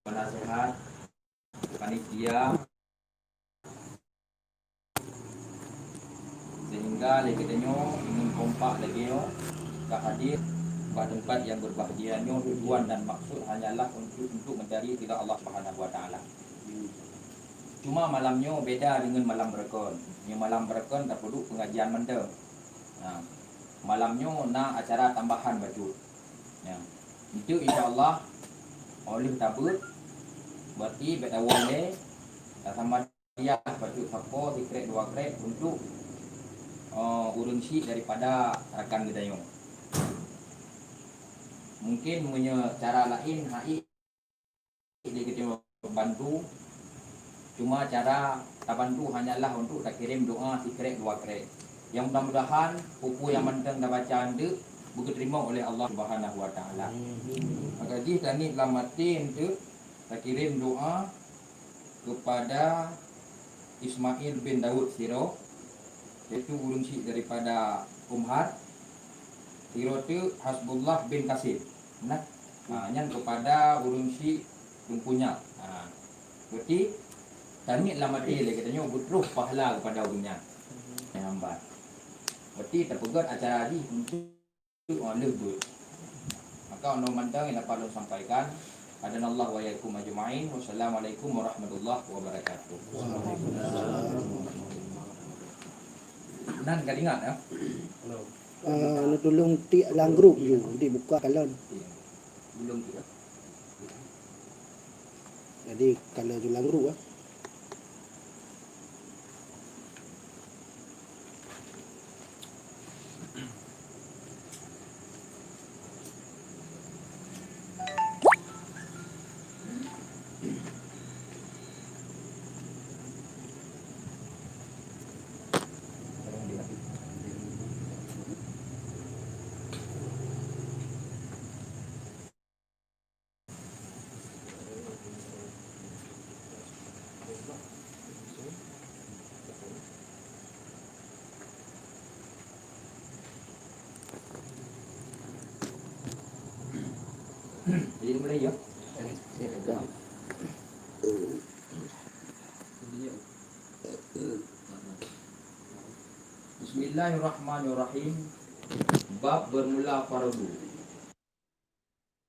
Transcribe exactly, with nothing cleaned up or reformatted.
penasehat, panitia, sehingga lé geutanyoe ngon kompak lagée nyoe ka hadir bak teumpat nyang beubahgia nyoe, tujuan dan maksud hanyalah untuk, untuk mencari ridha Allah Subhanahu wa Taala. Cuma malam nyoe beda deungon malam beureugon. Nyoe malam beureugon tapeuduek pengajian mantong. Nah, malam nyoe na acara tambahan bacut. Ya. Itu insya Allah, óh lheueh tabeuet, berarti bèk tawöng lé, tasambah yah bacut sapo sikrek dua krek untuk, eh, ureuëng syiek daripada rakan geutanyoe. Mungkin meunyoe cara laén hai lé geutanyoe bantu, cuma cara tabantu hanyalah untuk takirém doa sikrek dua krek. Yang mudah-mudahan peue-peue nyang mantong tabaca eunteuk beugeuteurimong oleh Allah Subhanahu wa Taala. Maka jih taniet lam até eunteuk takirém doa kepada Ismail bin Daud Siro, yaitu ureuëng syiek daripada Umhar, Siro teuk Hasbullah bin Kasim. Nah, ha, nyan kepada ureuëng syiek Teungku Nyak. Ha. Berarti taniet lam até lé geutanyoe beutroh pahala kepada ureuëng nyan. Nyang hamba. Berarti tapeugét acara jih untuk, oh, lheueh beuet. Maka nyoe mantong nyang dapat lôn sampaikan. Hadanallahu wa iyyakum ajma'in. Wassalamualaikum warahmatullahi wabarakatuh. Nan ka ingat, ya? Ah, neutulông tiek lam grup ju, dibuka kalon. Belum tiek. Jadi, kalau ju lam grup, ah. Jadi mulai ya. Bismillahirrahmanirrahim. Bab bermula fardu.